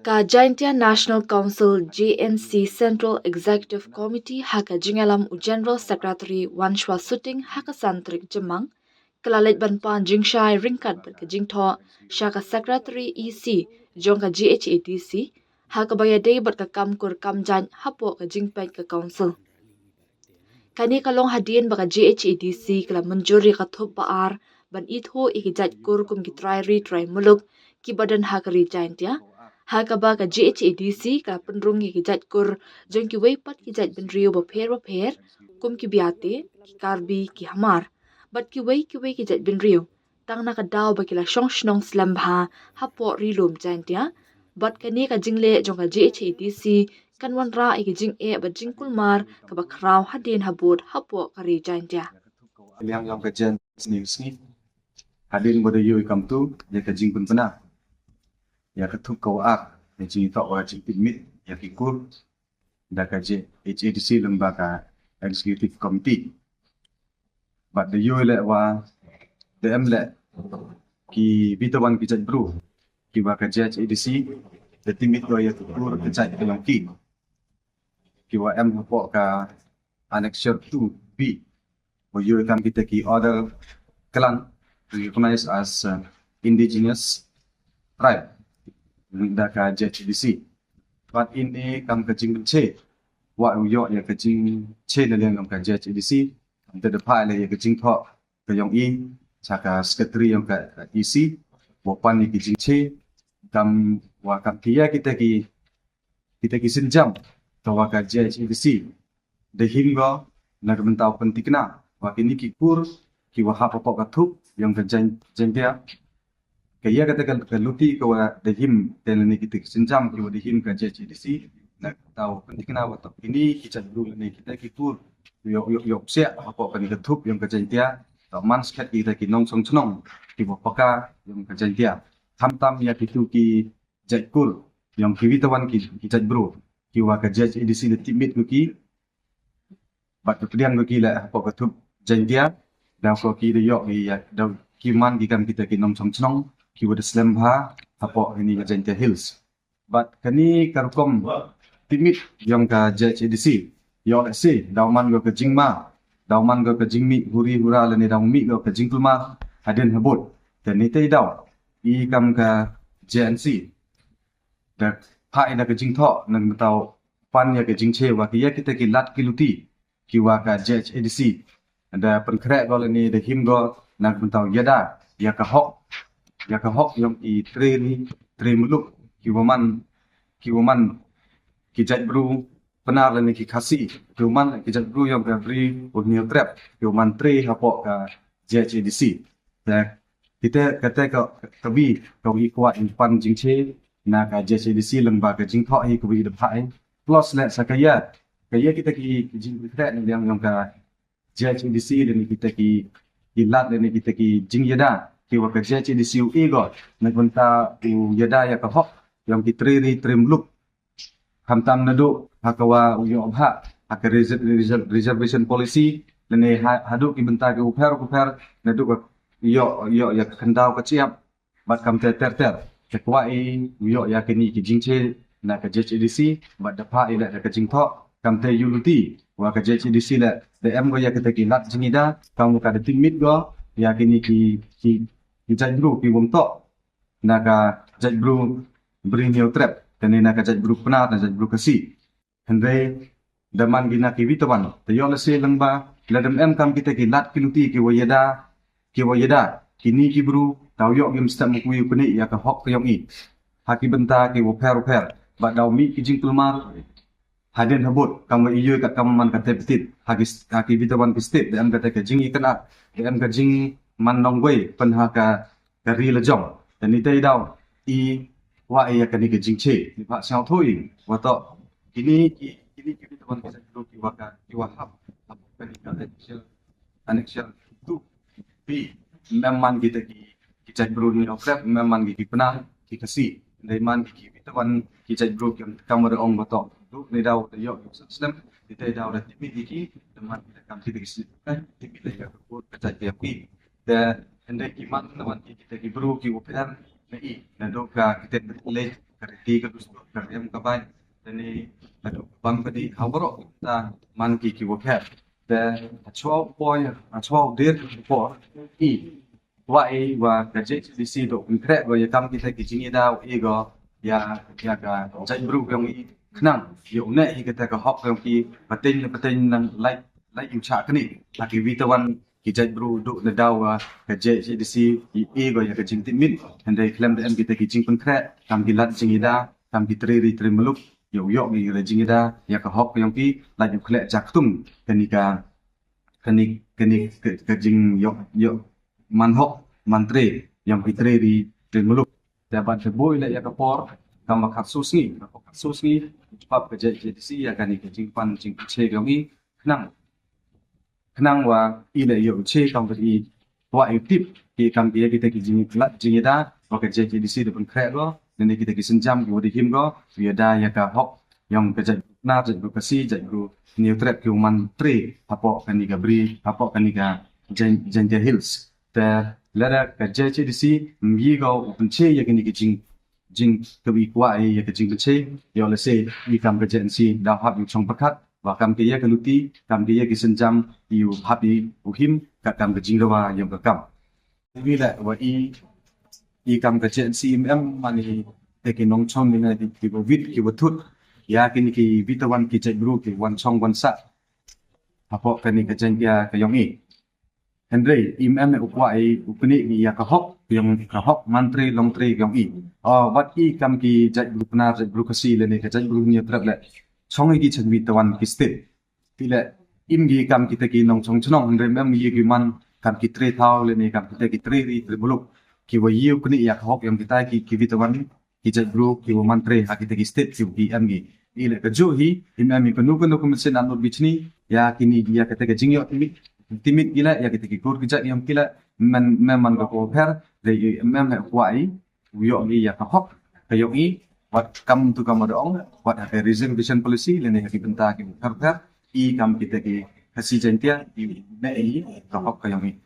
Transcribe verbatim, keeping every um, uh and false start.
Ka Jaintia National Council, J N C, Central Executive Committee ha ka jingyalam u General Secretary Wanshwa Suting ha ka san tarik Jymmang, ka la leit ban pan jingshai ryngkat bad ka jingthoh sha ka Secretary E C jong ka J H A D C, ha kaba ïadei bad ka kam kur kam jait hapoh ka jingpeit ka Council. Kane ka long hadien ba ka J H A D C ka la mynjur ïa ka thup ba ar ban ithuh ïa ki jait kur kum ki trai ri trai muluk kiba don ha ka ri Jaintia, ha kaba ka J H A D C ka la pynrung ïa ki jait kur jong kiwei pat ki jait bynriew bapher bapher, kum ki Biate, ki Karbi, ki Hmar, bad kiwei kiwei ki jait bynriew, tang na ka daw ba ki la shong shnong slem bha hapoh Ri Lum Jaintia. Bad kane ka jingleh jong ka J H A D C kan wanrah ïa ki jingeh bad jingkulmar kaba khraw hadien habud hapoh ka ri Jaintia. Liang yong ka Jen Snew Sngi, hadien ba da ïoh i kamtu ïa ka jingpynbna ïa ka thup ka wa ar, ïa jingtoh wa jingtipmit ïa ki kur da ka J H A D C lyngba ka Executive Committee. Bad da ïoh leh wa da em leh ki bitawan ki jait bru kiwa ka J H A D C da tipmit ko ïa ki kur ka jait ka long ki, kiwa em hapoh ka Annexure two B, wa ïoh kam kita ki other clan recognized as, uh, indigenous tribe da ka J H A D C. Bad ini kam ka jingpynche wa u ïoh ïa ka jingche na liang yong ka J H A D C, kam te da phah leh ïa ka jingthoh ka yong i cha ka Secretary yong ka E C, wa pan ïa ki jingche kam wa kam ki ïa kita ki, kita ki sienjam ka wa ka J H A D C da him ko na ka bynta u pyntikna wa kini ki kur kiwa hap hapoh ka thup yong ka Jain-, Jaintia. Ka ïa kata ka, ka luti ka wa da him te lane kita ki sienjam kiwa da him ka J H A D C na ka bynta u pyntikna wa toh kini ki jait bru lane kita ki kur ïoh, ïoh, ïoh psiah hapoh kani ka thup yong ka Jaintia, toh man skhet kita ki nongchong chnong kiwa paka yong ka Jaintia. Khamtam ïa kitu ki jait kur yong ki bitawan ki, ki jait bru kiwa ka J H A D C da tipmit ko ki bad ka pdiang ko ki leh hapoh ka thup Jaintia, da ko ki da ïoh ïa, da ki man ki kam kita ki nongchong chnong kiwa da slem bha hapoh ini ka Jaintia Hills. Bad kani ka rukom tipmit yong ka J H A D C ïoh leh si daw man ko ka jingma, daw man ko ka jingmih huri hura lane daw mih ko ka jingkulmar hadien habud. Te ni te daw i kam ka J N C da phah i da ka jingthoh na ka bynta u pan ïa ka jingche wa ki ïa kita ki lad ki luti kiwa ka J H A D C da pynkhreh ko lane da him ko na ka bynta u ïada ïa ka hok, ïa ka hok yong i tre ri tre muluk kiwa man, kiwa man ki jait bru Pnar lane ki Khasi kiwa man ki jait bru yong ka Bri u Hynñiewtrep kiwa man tre hapoh ka J H A D C. Te kita kata ka, ka bi ka wi kwah i pan jingche na ka J H A D C lyngba ka jingthoh hi ka wi da phah i. Plus leh sa ka ïa, ka ïa kita ki, ki jingpynkreh na liang yong ka J H A D C lane kita ki, ki lad lane kita ki jingïada kiwa ka J H A D C u i ko na ka bynta u ïada ïa ka hok yong ki tre ri tre muluk. Khamtam naduh ha ka wa u ïoh bha ha ka reser-, reser-, reservation policy lane ha, haduh ki bynta ki u pher u pher, naduh ka ïoh, ïoh ïa ka khyndaw ka chiap bad kam te ter ter. Te kwah i u ïoh ïa kini ki jingche na ka J H A D C bad da phah i leh da ka jingthoh kam te ïoh luti wa ka J H A D C leh da em ko ïa kita ki lad jingïada kam wa ka da tipmit ko ïa kini ki, ki, ki jait bru kiwa ym toh na ka jait bru Bri Hynñiewtrep, te ni na ka jait bru Pnar na jait bru Khasi. Hynrei da man ki na ki bitawan te ïoh leh si lyngba lada ym em kam kita ki lad ki luti kiwa ïada, kiwa ïada kini ki bru, daw ïoh kim step ma ka wi u pyni ïa ka hok ka yong i ha ki bynta kiwa pher u pher bad daw mih ki jingkulmar hadien habud kam wa i ïoh ka kam man ka te bitit ha ki, ha ki bitawan ki state da em kata ka jingïakynad, da em ka jingman nongwei pyn ha ka ka ri la jong. Te ni te daw i kwah ïa kani ka jingche ni phah sngewthuh i wa toh kini ki, kini ki bitawan ki jait bru kiwa ka, kiwa hap hapoh kani ka Annexure, Annexure two B, ym em man kita ki, ki jait bru Hynñiewtrep, ym em man ki, ki Pnar ki Khasi, da man ki, ki bitawan ki jait bru ki kam wa da ong wa toh du ni daw da ïoh ki sa slem. Ni te daw da tipmit ki, da man kita kam kita ki sih kan tipmit da ka kur ka jait ka yong i. Te hynrei ki man na wan ki kita ki bru kiwa pher na i, naduh ka kita leh ka Ti ka dustur ka riam ka bai. Te ni ka duk bang ka di ha waroh ta man ki ki wa kher. Te ha chwa poi, ha chwa dir por i wa i wa ka J H A D C do pynkreh go ya kam kita ki jingida i go ya, ya ka jaitbru yong i khnang yow ne i kita ka hok yong ki pateng na pateng nang lai, lai u cha kani ha ki wi tawan ki jaitbru du na daw wa ka J H A D C i e go ya ka jingtipmit. Hynrei khlem da em kita ki jingpynkreh kam ki lad jingida, kam ki tre ri tre muluk, yow yoh ki re jingida ya ka hok yong ki, lad u khleh jaktum kani ka, kani, kani ka, ka jing yoh, yoh man hok man tre yong ki tre ri tre muluk. Te ban te boi le ya ka por kam wa khatsu sngi, ka por khatsu sngi, pap ka J H A D C ya kani ka jingpan jingpynche yong i khnang, khnang wa i le yow che kam wa i wa i tip ki kam ki ya kita ki jing lad jingida wa ka J H A D C da pynkreh go, ne kita ki synjam ki wa da him go ya da ya ka hok yong ka jaitbru Pnar, jaitbru Khasi, jaitbru Hynñiewtrep ki wa man tre hapoh kani ka bri, hapoh kani ka Jain-, Jaintia Hills. Te lada ka J H A D C ym ye go u pynche ya kani ka jing, jing ka wi kwah i ya ka jingpynche, yow le se i kam ka J N C da hap i chong pyrkhat wa kam ki ya ka luti, kam ki ya ki synjam i u hap i u him ka kam ka jingdawa yong ka kam. Wi le wa i, i kam ka J N C ym em man i te ki nongchong ni na di ki wa wit ki wa thut ya kini ki wi tawan ki jaitbru ki wan chong wan sah hapoh kani ka Jaintia ka yong i. Hynrei ym em u kwah i u kni i ya ka hok yong ka hok man tre long tre yong i. O, wat i kam ki jaitbru Pnar, jaitbru Khasi le ne ka jaitbru Hynñiewtrep le chong i ki cha wi tawan ki state. Ti le ym ye kam kita ki nongchong chnong, hynrei ym em ye ki man kam ki tre thaw le ne kam kita ki tre ri tre muluk ki wa ye u kni ya ka hok yong kita ki, ki wi tawan ki jaitbru ki wa man tre ha kita ki state ki wa ki em ki. I le ka juh hi ym em i kanu kanu ka mynsiem na nut bichni ya kini ya kita ki jingyoh timit, timit ki le ya kita ki kur ki jait yong ki le men, men man ka ko pher, re ym em he kwah i u yoh i ya ka hok ka yong i, wat kam tu kam wa da ong, wat ha ka reservation policy le ne ha ki bynta ki pher pher, i kam kita ki Khasi Jaintia i ne i ka hok ka yong i.